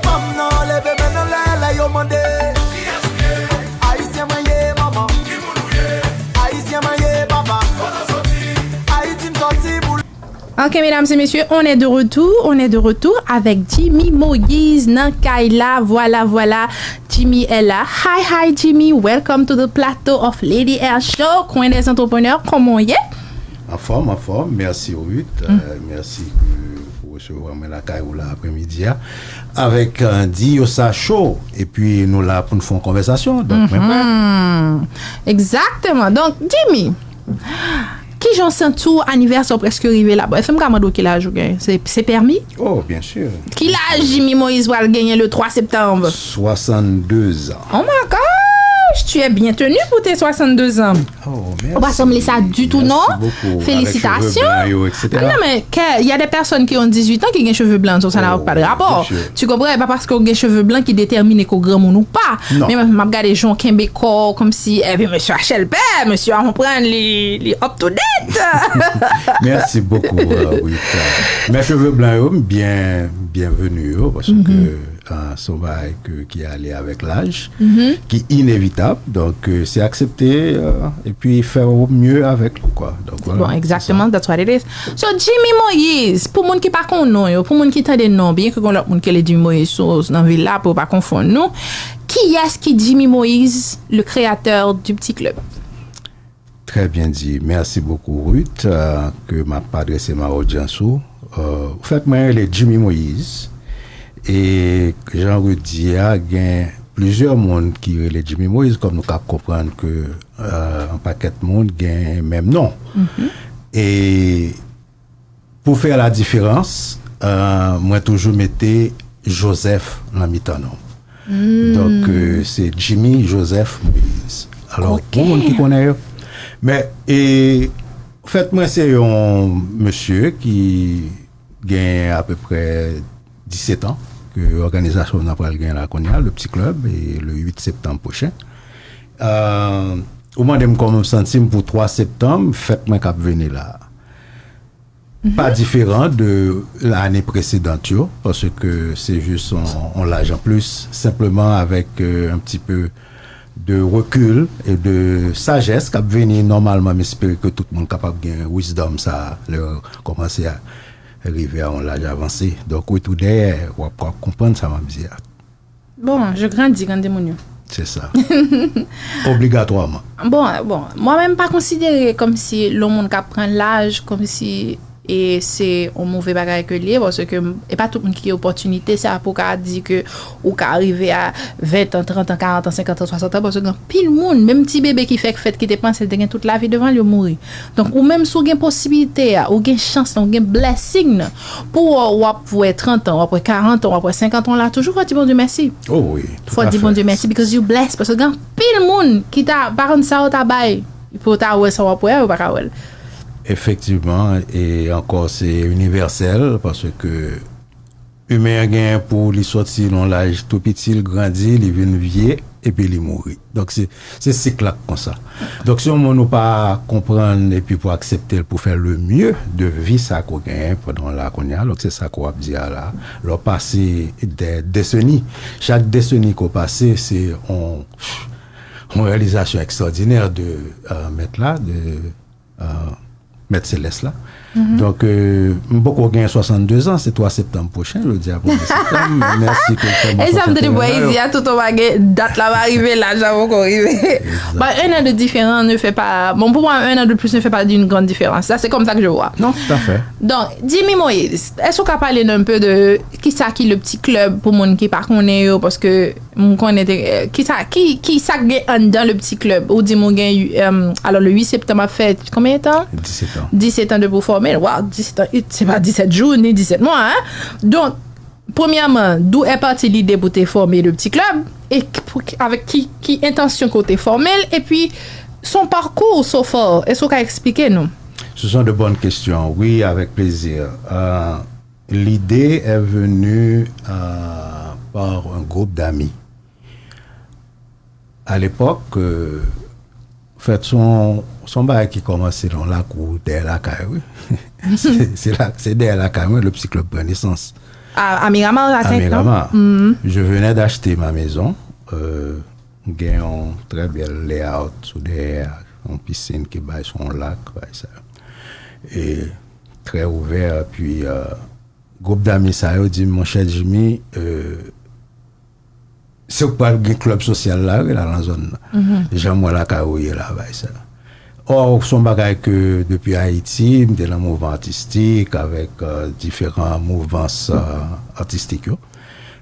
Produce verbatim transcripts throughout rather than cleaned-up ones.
Fanm nan leve men nan lè, lè yo mande. Ayisyen mwen ye, manman. Ayisyen mwen ye, papa. Ayiti m sòti pou. Ok, mesdames et messieurs, on est de retour, on est de retour avec Jimmy Moïse nan kay la. Voilà, voilà, Jimmy est là. Hi, hi, Jimmy, welcome to the plateau of Lady L Show, Coin des Entrepreneurs, kòman w ye? Anfòm, anfòm. Mèsi Ruth. Euh, mèsi ke ou resevwa mwen lakay ou la apremidi a. Avèk euh, Diosa Show. Epi nou la pou n fè yon konvèsasyon. Donk, mwen prè. Egzakteman. Donk, Jimmy, kijan w santi w, anivèsè w prèske rive la? Bon, èske m ka mande w ki laj ou genyen? Se, se pèmi? Oh, byen si. Ki laj Jimmy Moïse pral genyen le twa septanm? Swasanndezan. Oh my gosh, tu es bien tenu pour tes soixante-deux ans. Oh, mèsi. Ou pa sanble sa ditou non. Mèsi bokou. Felisitasyon. Avèk cheve blan yo, et cetera. Ah non, men kè, y a des personnes qui ont dix-huit ans qui gen cheve blan, so sa n'a Oh, pas de rapport. Byen si. Tu comprends? E pa paske w gen cheve blan ki detèmine ke w granmoun ou pa. Non. Men m ap gade jan w kenbe kò w, kòmsi, epi mesye a chèlbè, mesye a konprann li, li up to date. Mèsi bokou, euh, Ruth. Men cheve blan yo, m byen, byenveni yo, paske euh, se yon bagay ke- ki ale avèk laj, ki inevitab. Donk, euh, se aksepte euh, epi fè w mye avèk li, kwa. Donk, voilà, Bon, exactement, that's what it is. So, Jimmy Moïse, pou moun ki pa konn non yo, pou moun ki tande non, byen ke gen lòt moun ki rele Jimmy Moïse sou, nan vil la, pou yo pa konfonn nou, kiyès ki Jimmy Moïse, le créateur du Petit Club? Très bien dit. Merci beaucoup, Ruth, euh, ke m ap adrese ma odyans ou. Euh, ou fèt mwen rele Jimmy Moïse. E jan Ruth di a, gen plizyè moun ki rele Jimmy Moïse, kòm nou kab konprann ke euh, yon pakèt moun gen menm non. E pou fè la diferans, euh, mwen toujou mete Joseph nan mitan non. Donk, euh, se Jimmy Joseph Moïse. Alò, Ok. Pou moun ki konnen yo. Men, e, fèt mwen se yon mesye ki gen apeprè disèt an, ke òganizasyon nan pral gen la kounye a, le Petit Club, e le uit septanm pwochen. Euh, ou mande m kòman m santi m pou twa septanm, fèt mwen k ap vini la. Pa diferan de lane presedan yo, paske se jis yon, yon laj an plis, senpleman avèk euh, un petit peu de recul et de sagesse k ap vini nòmalman. M espere ke tout moun kapab gen wisdom sa a lè yo kòmanse a rive a yon laj avanse. Donk, wi, tou dèyè, w ap, w ap konprann sa m ap di a. Bon, je grandis, grandi moun yo. Se sa. Obligatwaman. Bon, bon, mwen menm pa konsidere kòmsi lè yon moun ka pran laj, kòmsi e se yon move bagay ke l ye, paske e pa tout moun ki gen opòtinite sa pou ka di ke ou ka rive a ven an, trant an, karant an, senkant an, swasant an, paske gen anpil moun, menm ti bebe ki fèk fèt, ki te panse l te gen tout lavi devan l, yo mouri. Donk, ou menm, si w gen posibilite a, ou gen chans lan, ou gen blessing nan, pou w, w ap wè trant an, w ap wè karant an, w ap wè senkant an la, toujou fò di Bondye mèsi. Oh wi. Fò di Bondye mèsi because you blessed. Paske gen anpil moun ki ta pa konn sa yo ta bay pou yo ta wè sa w ap wè a, yo pa ka wè l. Efektivman, e ankò se inivèsèl, paske imen an genyen pou li sòti nan laj tou piti, li grandi, li vin vye, epi li mouri. Donk se, se sik la k konsa. Donk si yon moun ou pa konprann epi pou aksepte l, pou fè le mieux de vi sa ke w genyen pandan w la kounye a, donk se sa ke w ap di a la. Lè w pase de deseni, chak deseni ke w pase, se yon, yon reyalizasyon ekstwòdinè de euh, mèt la, de euh, mèt selès la. Donk, euh, m poko gen swasanndezan, se twa septanm pwochen, jodi a premye septanm. Mèsi ke w fè mwen E sa m konfyans tande nan bwa yo. Ezi a tout an bagay, dat la pa rive, laj la poko rive. Bon, un an de différence ne fait pas, bon, pour moi, un an de plus ne fait pas d'une grande différence. Ça, c'est comme ça que je vois. Non, tout à fait. Donk, Jimmy Moïse, èske w ka pale nou un peu de kisa ki le Petit Club pou moun ki pa konnen yo, paske m konnen te, eh, kisa, ki, kisa k gen anndan le Petit Club? Ou di m ou gen, euh, alò, le uit septanm ap fè konbyen tan? Disèt an. Disèt an depi w fòme l. Waw, disèt an, se pa disèt jou, ni disèt mwa, hein? Donk, premyèman, d'où est partie l'idée pou te fòme le Petit Club? E k- pou, avèk ki, ki entansyon ke w te fòme l? Epi, son parcours so far, èske w ka eksplike nou? Ce sont de bonnes questions. Oui, avec plaisir. Euh, l'idée est venue euh, par un groupe d'amis. À l'époque, euh, en fait, son, son bagay ki kòmanse nan lakou dèyè lakay, wi. Se- se la- se dèyè lakay mwen, le Petit Club pran nesans. À, à Miramar, à À Saint-Jean. Miramar. Je venais d'acheter ma maison. Euh, gen yon trè bèl layout sou dèyè, yon pisin ki bay sou yon lak, bay sa. E trè ouvè, epi euh, gwoup dami sa yo di m, monchè Jimmy, euh, se ou k pral gen klèb sosyal la, wi, la, nan zòn nan. Jan m wè lakay ou ye la, bay sa. Or, se yon bagay ke depi Ayiti, m te nan mouvman atistik, avèk euh, diferan mouvmans euh, atistik yo.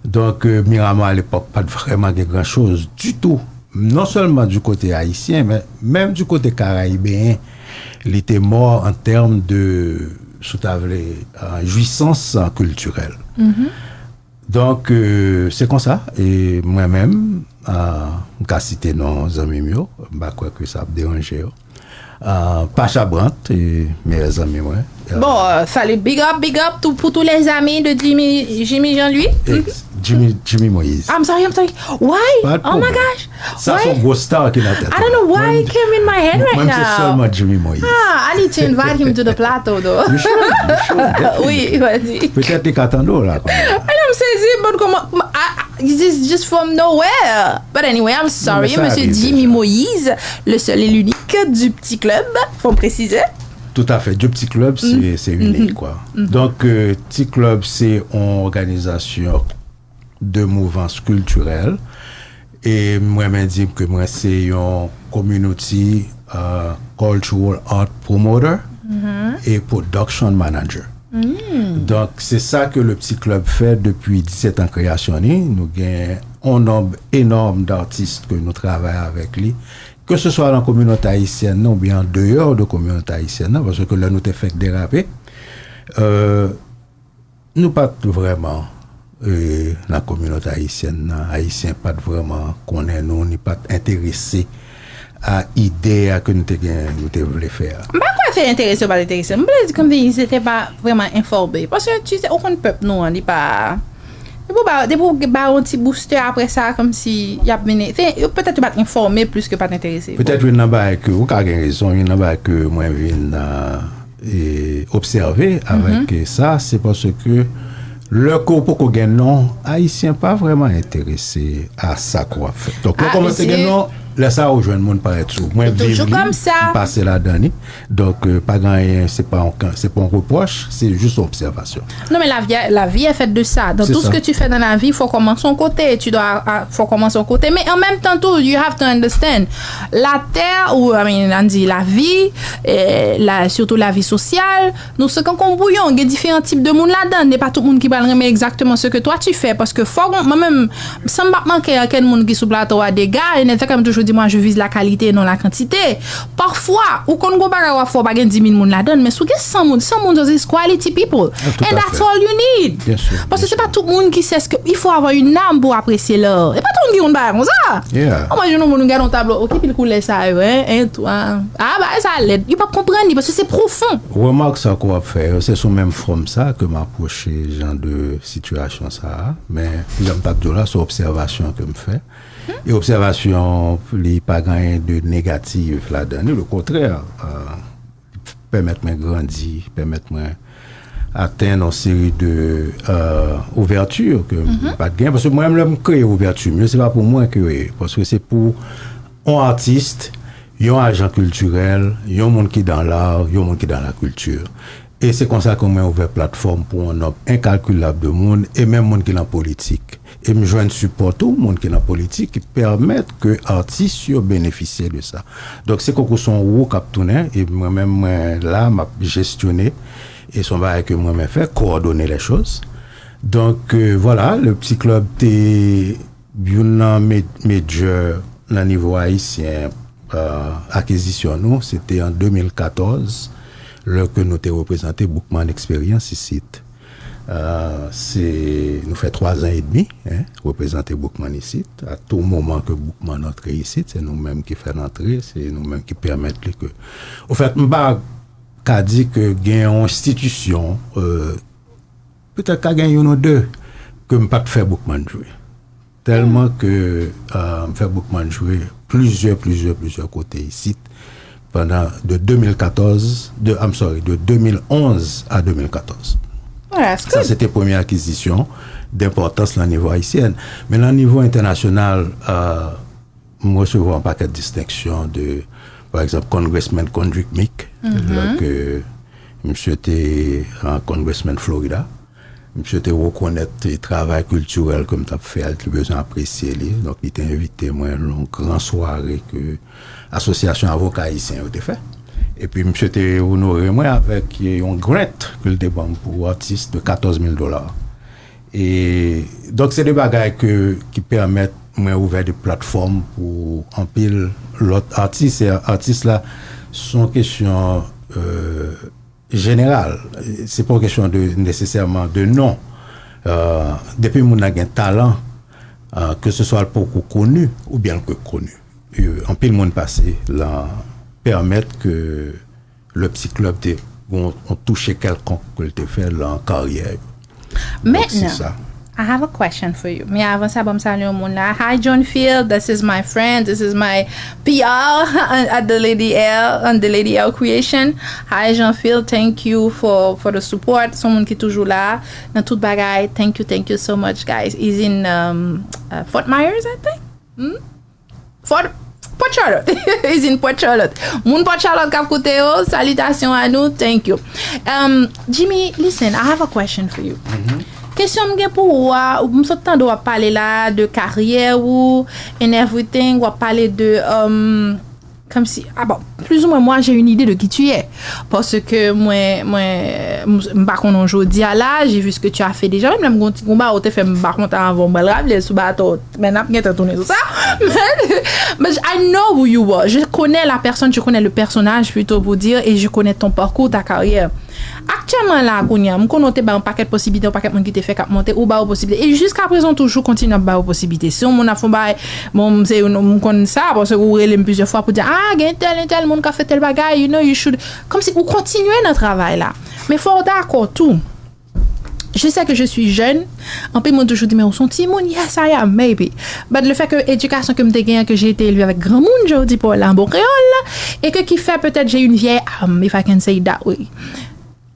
Donk, euh, Miramar alepòk pa t vrèman gen gran choz ditou. Non sèlman di kote ayisyen, men menm di kote karayibeyen, li te mò an tèm de, si w ta vle, euh, jwisans euh, kiltirèl. Donk, euh, se konsa, e mwen menm, euh, m ka site non zanmi m yo, m pa kwè ke sa ap deranje yo. Euh, Pacha Brant, e meyè zanmi mwen. Euh, Bon, euh, salut, big up, big up to, pour tous les amis de Jimmy, Jimmy Jean-Louis. ex- Jimmy, Jimmy Moïse. I'm sorry, I'm sorry. Why? Pas de Oh my problème. Gosh. Sa se Why? yon gwo star ki nan tèt I don't know why it came in my head right Mwen, se now. Sèlman Jimmy Moïse. Ah, I need to invite him to the plateau, though. You should, you should, definitely. Oui, vas-y. Petèt li ka tande w la. Kòman. I am saisi, but comment? I, I- this is just from nowhere. But anyway, I'm sorry, sa Monsieur arrive Jimmy déjà. Moïse, le seul et l'unique du petit club, faut me préciser. Tout à fait. Du Petit Club, c'est c'est unique, quoi. Donc, euh, Petit Club, c'est une organisation de mouvance culturelle. E mwen menm di ke mwen se yon community uh, cultural art promoter e production manager. Donk, se sa ke le Petit Club fè depi disèt an kreyasyon li. Nou gen yon nonb enòm d'atis ke nou travay avèk li, ke se swa nan kominote ayisyèn nan oubyen an deyò de kominote ayisyèn nan, paske lè nou te fèk derape, euh, nou pa t vrèman euh, nan kominote ayisyèn nan, Ayisyen pa t vrèman konnen nou, ni pa t enterese a ide a ke nou te gen, nou te vle fè a. M pa kwè se enterese ou pa t enterese. M vle di kòmsi se te pa vrèman enfòme. Paske tu sais, ou konn pèp nou an, li pa. Depi ou ba, depi ou ba yon ti booster apre sa, kòmsi y ap vini. Se, yo, petèt yo pa t enfòme plis ke pa t enterese. Petèt youn nan bagay ke, ou ka gen rezon, youn nan bagay ke mwen vin euh, e, obsève avèk sa, se paske lè ke w poko gen non, Ayisyen pa vrèman enterese a sa ke w ap fè. Donk, lè w kòmanse gen non, lè sa ou jwenn moun parèt sou ou. Mwen viv li, m pase ladan li. Donk, euh, pa gen anyen, se pa yon, se pa yon repwòch, se jis yon obsèvasyon. Non, mais la vie, la vie est faite de ça. Dans tout ce que tu fais dans la vie, il faut commencer un côté. Tu dois, ah, faut commencer un côté. Mais en même temps, tout, you have to understand. La terre, ou, I mean, on dit la vie, eh, la, surtout la vie sociale, nou se kankou bouyon, gen diferan tip de moun ladan. Se pa tout moun ki pral renmen exactement ce que toi tu fais. Paske fò, mwen menm, san m pa manke ankenn moun ki sou plato a dega, e nèt sa m toujou di, moi, je vise la qualité et non la quantité. Pafwa, ou konn gon bagay w ap fè, ou pa gen dis mil moun ladan, men si w gen san moun, san moun, those is quality people. And that's all you need. Paske se pa tout moun ki sè ke il faut avoir une âme pour apprécier l'art. E pa tout moun ki konn bagay konsa. Ou manje yon moun, ou gade yon tablo, ok, pil koulè sa yo, en, en, tou, ah, bagay sa lèd. Yo p ap konprann li, paske se pwofon. Remak sa ke w ap fè yo, se sou menm fòm sa ke m apwoche jan de sitiyasyon sa a. Men, jan m t ap di w la, se obsèvasyon ke m fè. E obsèvasyon, li pa gen anyen de negatif ladan li, le kontrè, euh, pèmèt mwen grandi, pèmèt mwen atenn yon seri de euh, ouvèti ke m pa t gen. Paske mwen menm, lè m kreye ouvèti m yo, se pa pou mwen kreye, paske se pou yon atis, yon ajan kiltirèl, yon moun ki dan lar, yon moun ki dan la kilti. E se konsa ke mwen ouvè platfòm pou yon nonb enkakilab de moun, e menm moun ki nan politik. E m jwenn sipò tou moun ki nan politik ki pèmèt ke atis yo benefisye de sa. Donk, se konkou se yon wou k ap tounen, e mwen menm, mwen la, m ap jestyone, e se yon bagay ke mwen menm fè, coordonner les choses. Donk, euh, voilà, le Petit Club te youn nan me- majè nan nivo ayisyen, euh, akizisyon nou, se te an de mil katòz, lè ke nou te reprezante Boukman Experience isit. Euh, se, nou fè twa zan edmi, en, reprezante Boukman isit. A tou moman ke Boukman antre isit, se nou menm ki fè l antre, se nou menm ki pèmèt li ke. Anfèt, m pa ka di ke gen yon enstitisyon, euh, petèt ka gen youn ou de ke m pa t fè Boukman jwe. Tèlman ke euh, m fè Boukman jwe plizyè, plizyè, plizyè kote isit pandan de de mil katòz, de, I'm sorry, de de mil onz a de mil katòz. Sa se te premye akizisyon denpòtans lan nivo ayisyèn. Men lan nivo entènasyonal, m resevwa yon pakèt distenksyon de, pa egzanp, Congressman Kendrick Meek, lè ke misye te an Congressman Florida. Misye te rekonèt travay kiltirèl ke m t ap fè a, li te bezwen apresye li. Donk, li te envite mwen nan yon gran sware ke Asosyasyon Avoka Ayisyen yo te fè. Epi, misye te onore mwen avèk yon grant ke l te ban m pou atis de katòz mil dola. E, donk, se de bagay ke, ki pèmèt mwen ouvè de platfòm pou anpil lòt atis. E atis la, se yon kesyon, euh, jeneral. Se pa yon kesyon de, nesesèman de non. Euh, depi moun nan gen talan, euh, ke se swa l poko koni oubyen l ke koni. Euh, anpil moun pase lan pèmèt ke le Petit Club te gon yon touche kèlkonk ke l te fè lan karyè yo. Donk, se sa. I have a question for you. Men avan sa, ban m salye yon moun la. Hi, John Field. This is my friend. This is my P R at the Lady L, on the Lady L Creation. Hi, John Field. Thank you for, for the support. Se yon moun ki toujou la nan tout bagay. Thank you, thank you so much, guys. He's in um, uh, Fort Myers, I think. Hmm? Fort, Port Charlotte. He's in Port Charlotte. Moun Port Charlotte k ap koute yo, salitasyon a nou, thank you. Um, Jimmy, listen, I have a question for you. Kesyon m gen pou ou a, m sot tande w ap pale la de karyè ou and everything, w ap pale de, um, kòmsi, ah bon, plus ou moins, moi, j'ai une idée de qui tu es. Paske mwen, mwen, m pa konnen w jodi a la, j'ai vu ce que tu as fait déjà. Menm lè m gon ti konba ou te fè m pa kontan avan, m pral raple l sou baton. Men n ap gentan tounen sou sa. Men, but I know who you are. Je connais la personne, je connais le personnage plutôt pour dire, et je connais ton parcours, ta carrière. Aktyèlman la, kounye a, m konnen w te bay yon pakèt posiblite, yon pakèt moun ki te fè k ap monte, ou ba yo posiblite. E jiska prezan, w toujou kontinye ap ba yo posiblite. Si yon moun ap fè yon bagay, bon, m se yon, m konn sa, paske ou rele m plizyè fwa pou di, ah, gen tèl, entèl moun ka fè tèl bagay, you know, you should. Kòmsi ou kontinye nan travay la. Men fò w dakò tou. Je sais que je suis jeune. Anpil moun toujou di, men ou se yon timoun. Yes, I am, maybe. But le fait que éducation ke m te genyen, que j'ai été élevée avec granmoun, je dis pour la bon créole, et que qui fait peut-être j'ai une vieille âme, if I can say it that way.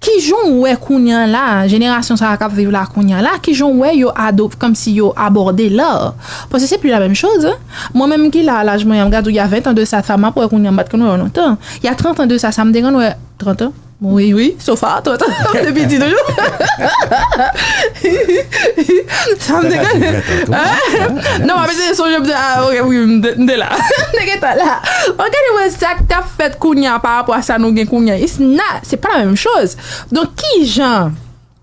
Kijan w wè kounye a la, jenerasyon sa a k ap viv la kounye a la, kijan w wè yo adop, kòmsi yo abòde la? Paske se plus la même chose, hein. Mwen menm ki la, laj mwen an, m gade w, il y a vingt ans de ça, sa m ap wè kounye a, m pa t konn wè yo lontan. Il y a trente ans de ça, sa m te konn wè, trente ans? Wi, wi, so far, trant an, m te piti toujou. Sa m te gen. Non, m ap eseye sonje, m di, ah, ok, wi, m te la. M te gentan la. Ok, anyway, sa k t ap fèt kounye a pa rapò a sa nou gen kounye a. It's not, se pa la menm choz. Donk, kijan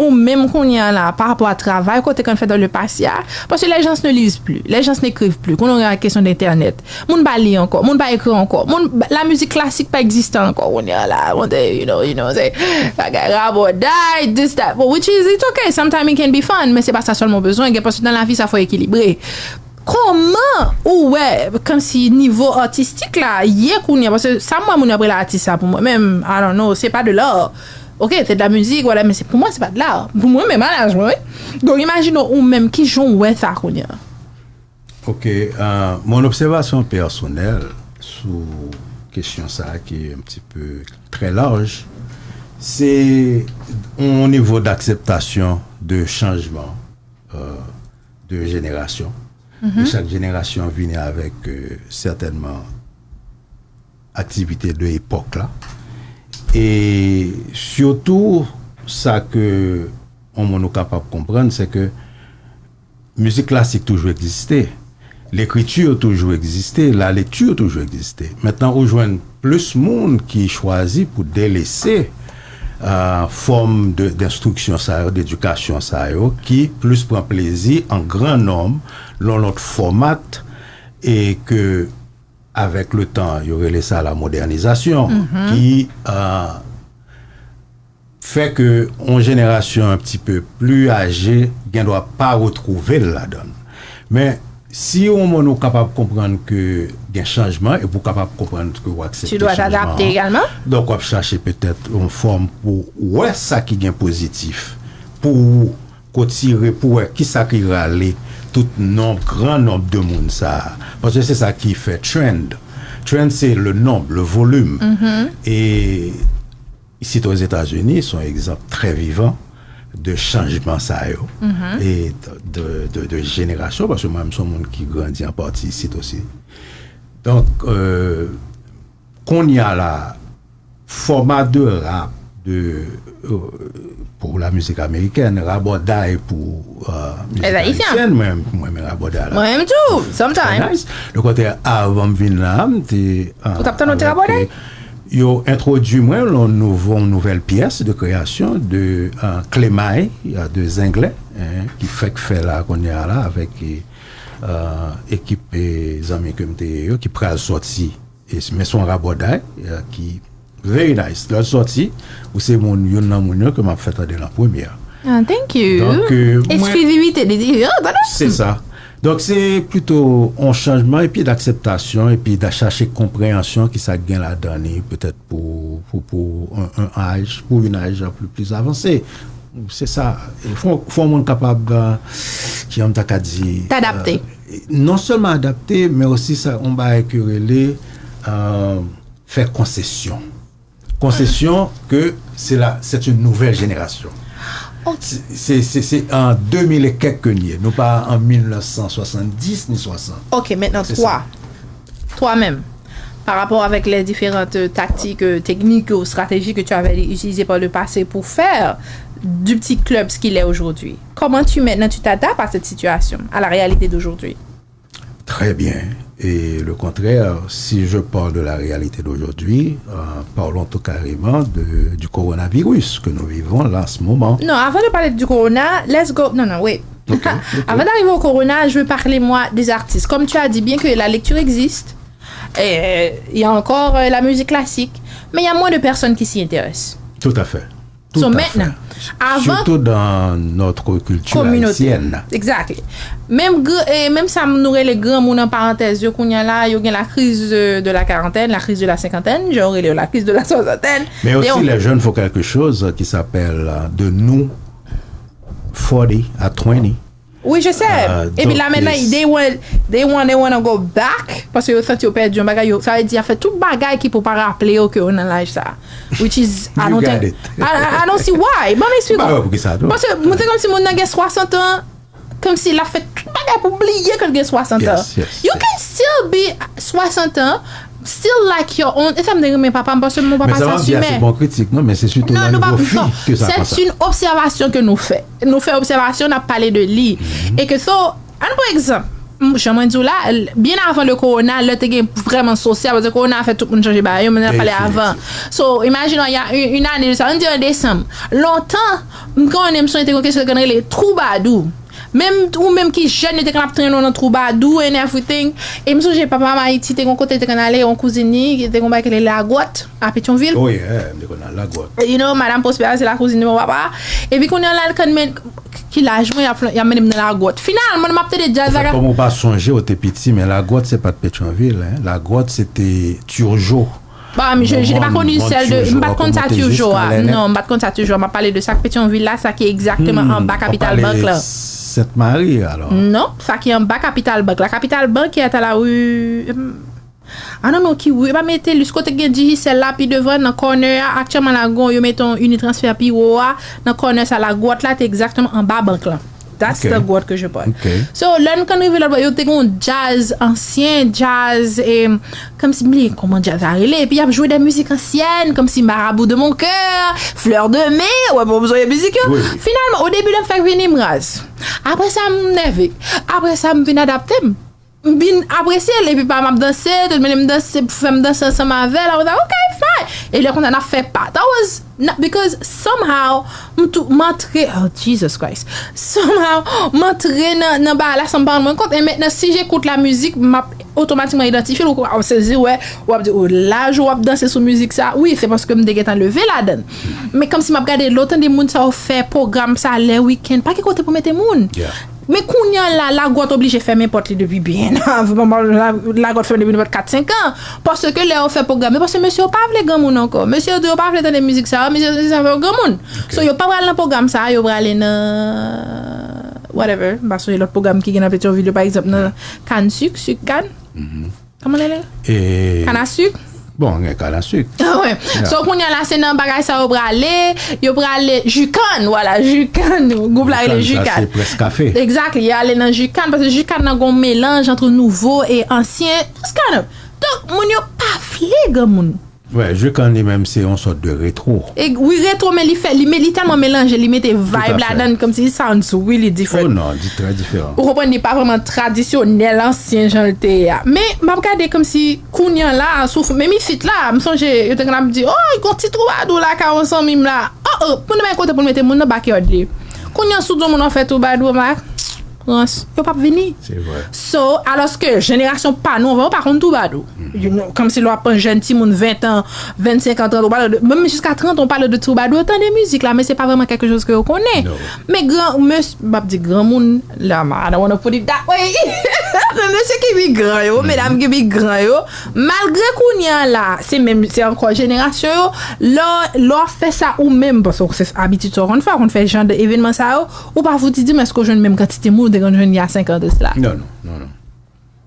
ou menm kounye a la, pa rapò a travay ke w te konn fè dans le passé a, paske les gens ne lisent plus, les gens n'écrivent plus, kounye a gen kesyon de entènèt. Moun pa li ankò, moun pa ekri ankò, moun, la mizik klasik pa egziste ankò kounye a la, moun te, you know, you know, se bagay rabòday, this, that, but which is, it's okay, sometimes it can be fun, men se pa sa sèlman w bezwen gen, paske nan lavi sa fò ekilibre. Kòman ou wè, kòmsi nivo atistik la ye kounye a, paske sa m wè moun yo ap rele atis la pou mwen menm, I don't know, se pa de l'art. Ok, c'est de la musique, voilà, men se, pou mwen, se pa de l'art. Pou mwen menm, a laj mwen, wi. Donk, imajine w menm, kijan w wè sa kounye a? Ok, euh, mon observation personnelle sou kesyon sa a ki un petit peu très large, se yon nivo d'akseptasyon de chanjman, euh, de jenerasyon. E chak jenerasyon vini avèk, euh, sètènman aktivite de epòk la. E sitou, sa ke yon moun ou kapab konprann, se ke mizik klasik toujou egziste, lekriti toujou egziste, lalekti toujou egziste. Mentnan, ou jwenn plis moun ki chwazi pou delese, euh, fòm de, denstriksyon sa yo, dedikasyon sa yo, ki plis pran plezi an gran nonb, lan lòt fòmat, e ke, avèk le tan, yo rele sa la modènizasyon, ki, euh, fè ke yon jenerasyon un petit peu plus âgé gen dwa pa retwouve l ladan l. Men, si yon moun ou kapab konprann ke gen chanjman, epi w kapab konprann ke w aksepte chanjman an, donk w ap chache petèt yon fòm pou wè sa ki gen pozitif, pou ou, ke w tire pou wè kisa ki rale tout nonb, gran nonb de moun sa a. Paske se sa ki fè trend. Trend, se le nombre, le volume. E isit Ozetazini, se yon egzanp trè vivan. de chanjman sa yo, e de, de, de jenerasyon, paske mwen menm se yon moun ki grandi an pati isit osi. Donk, euh, kounye a la, fòma de rap de, euh, pou la mizik amerikèn, rabòday pou euh, mizik ayisyèn, mwen, mwen renmen rabòday la. Mwen menm tou, sometimes. Nice. Le kontrè, avan m vin la, m te euh, Ou t ap tann yon ti rabòday? Yo entwodui mwen yon nouvo, yon nouvèl pyès de kreyasyon de euh, Klemay, euh, de Zenglen, hein, ki fèk fè la kounye a la avèk euh, ekip euh, zanmi ke m te ye yo ki pral sòti. E, men se yon rabòday euh, ki very nice. Lè l sòti, ou se moun, youn nan moun yo ke m ap fè tande l an premye. Ah, thank you. Donk, euh, mwen- Eksklizivite, li di, oh, tande. Se sa. Donk, se plito yon chanjman epi d'akseptasyon epi da chache konpreyansyon ki sa k gen ladan li, petèt pou, pou, pou un, un âge, pour une âge plus, plus avancé. Se sa. Fò, fò moun kapab, euh, jan m ta ka di, T'adapter. Euh, non sèlman adapte, men osi sa, yon bagay ki rele euh, fè konsesyon. Konsesyon ke se la, c'est une nouvelle génération. Se, se, se, se an de mil e kèk ke n ye. Nou pa an mil nèf san swasanndis ni swasant. Ok, maintenant, toi, toi-même, par rapport avec les différentes tactiques, euh, techniques ou stratégies que tu avais utilisées par le passé pour faire du petit club ce qu'il est aujourd'hui, comment tu maintenant tu t'adaptes à cette situation, à la réalité d'aujourd'hui? Très bien. Et le contraire, si je parle de la réalité d'aujourd'hui, euh, parlons tout carrément de, du coronavirus que nous vivons là en ce moment. Non, avant de parler du corona, let's go. Non, non, wait. Avant d'arriver au corona, je veux parler, moi, des artistes. Comme tu as dit bien que la lecture existe, euh, il y a encore euh, la musique classique, mais il y a moins de personnes qui s'y intéressent. Tout à fait. So, maintenant, avant Surtout dans notre culture haïtienne. Exactly. Menm, menm sa nou rele granmoun an parantèz yo kounye a la, yo gen la crise de, de la quarantaine, la crise de la cinquantaine, jan yo rele yo la crise de la soixantaine. Mais aussi, les jeunes font quelque chose qui s'appelle euh, de nous forty à twenty. Oui, je sais. Euh, et puis là, maintenant, they want, they want, they want to go back. Parce que yo santi yo pèdi yon bagay. Yo, sa veut dire, fè tout bagay ki pou pa raple yo ke yo nan laj sa. Which is, I don't think, I, I don't see why. Bon, explique. Parce que, c'est comme si moun nan gen soixante ans, comme si la fait tout bagay pou bliye ke l gen soixante ans. You can still be soixante ans, still like your own. E sa m te renmen papa m, paske mon papa sa simen. Bon kritik, non, men se sitou nan nivo fi ke sa konsa. C'est une observation que nous fait. Nou fè obsèvasyon, n ap pale de li. E ke so, ann pran egzanp, jan mwen di w la, byen avan le corona, lè te gen vrèman sosyal, paske corona a fè tout moun chanje bagay yo, men n ap pale avan. So, imagine, il y a une année de ça, ann di an desanm. Lontan, m konnen m sonje te gen yon kesyon te konn rele twoubadou. Menm ou menm ki jèn, yo te konn ap trennen w nan twoubadou and everything. E m sonje papa m Ayiti te gen yon kote te konn ale, yon kouzin li, te gen yon bagay ki rele lagwòt a Petyonvil. Oh yeah, m te konn al lagwòt. You know, Madame Prospère, se la kouzin de mon papa. Epi kounye a la, l konn men ki laj mwen, y ap mennen m nan lagwòt. Finalman, m ap tande djaz la. Kòm ou pa sonje, ou te piti, men lagwòt se pa t Petyonvil, hein. Lagwòt se te Turgeau. Bon, je, je n'ai pas connu celle de, m pa t konn sa Turgeau a. Non, m pa t konn sa Turgeau a. M ap pale de sa k Petyonvil la, sa ki egzakteman anba Capital Bank la. Sainte-Marie, alors. Non, sa ki anba Capital Bank la. Capital Bank ki est à la rue, I don't know ki wi, pa mete lis kote gen Digicel la pi devan nan corner a, aktyèlman la gon yo mete yon Unitransfer pi wo a, nan corner sa lagwòt la te egzakteman anba bank lan. That's the gwòt ke je parle. So, lè n konn rive lòt bò, yo te gen yon djaz ansyen, djaz, e, kòmsi m bliye kòman djaz la rele, epi y ap jwe de mizik ansyèn, kòmsi Marabout de mon cœur, Fleur de mai, ou wè, bon, m sonje mizik yo. Finalman, o debi, lè m fèk vini, m raz. Apre sa, m nève. Apre sa, m vin adapte m. M vin apresye l, epi pa m ap danse, tout moun m danse, pou fè m danse ansanm avè l, I was like, okay, fine. E lè konsa n ap fè pa. That was not because somehow, m tou, m antre, oh, Jesus Christ. Somehow, m antre nan, nan bagay la san m pa rann mwen kont. E mentnan, si j'écoute la musique, m ap otomatikman idantifye l, ou ap sezi, wè, w ap di, oh, laj ou w ap danse sou mizik sa. Wi, se paske m te gentan leve ladan l. Men kòmsi m ap gade, lè w tande moun sa yo fè pwogram sa lè wikenn, pa gen kote pou mete moun. Men kounye a la, lagwòt oblije fèmen pòt li depi byen avan. Lagwòt fèmen depi nenpòt kat, senk an. Paske lè yo fè pwogram yo, paske mesye yo pa vle granmoun ankò. Mesye yo di yo pa vle tande mizik sa yo, mesye yo di sa fè yo granmoun. So, yo pa pral nan pwogram sa, yo prale nan whatever. M pa sonje lòt pwogram ki gen nan Petyonvil yo, pa egzanp, nan Kann Sik, Sik Kann. Kòman l rele? Kann a sik? Bon, gen kann a sik. Ah ouais. So kounye a la se nan bagay sa yo prale, yo prale jikann, vwala, jikann. Gwoup la rele jikann. Se près kafe. Exactly, y ale nan jikann paske jikann nan gon melanj ant nouvo e ansyen. Just kind of. Donk moun yo pa vle granmoun. Wè, jikann li menm se yon sòt de retro. E wi, retro, men li fè li men li tèlman melanje, li mete vibe ladan, kòmsi it sounds really different. Oh non, di trè diferan. Ou konprann, li pa vrèman tradisyonèl ansyen jan l te ye a. Men m ap gade kòmsi kounye a la, sou menm isit la, m sonje yo te konn ap di, oh, gon ti twoubadou lakay yon zanmi m la. Oh, oh, pou nou bay kote pou nou mete moun nan backyard li. Kounye a sou do moun nan fè twoubadou, ma prans, yo p ap vini. Se vre. So, alòske jenerasyon pa nou anvan, yo pa konn twoubadou. Kòmsi lè w ap pran jèn timoun ven an, vennsenk an, trant an, ou pale de, menm jiska trant an, ou pale de twoubadou, yo tande mizik la, men se pa vrèman kèk choz ke yo konnen. Men gran, mes, m ap di granmoun, la, I don't wanna put it that way. Men mesye ki pi gran yo, medam ki pi gran yo, malgre kounye a la, se menm, se ankò jenerasyon yo, lè w fè sa ou menm, paske se abitid sa w konn fè, w konn fè jan de evenman sa yo, ou pa fouti di m èske w jwenn menm kantite moun ou te konn jwenn y a senk an de sila. Non, non, non.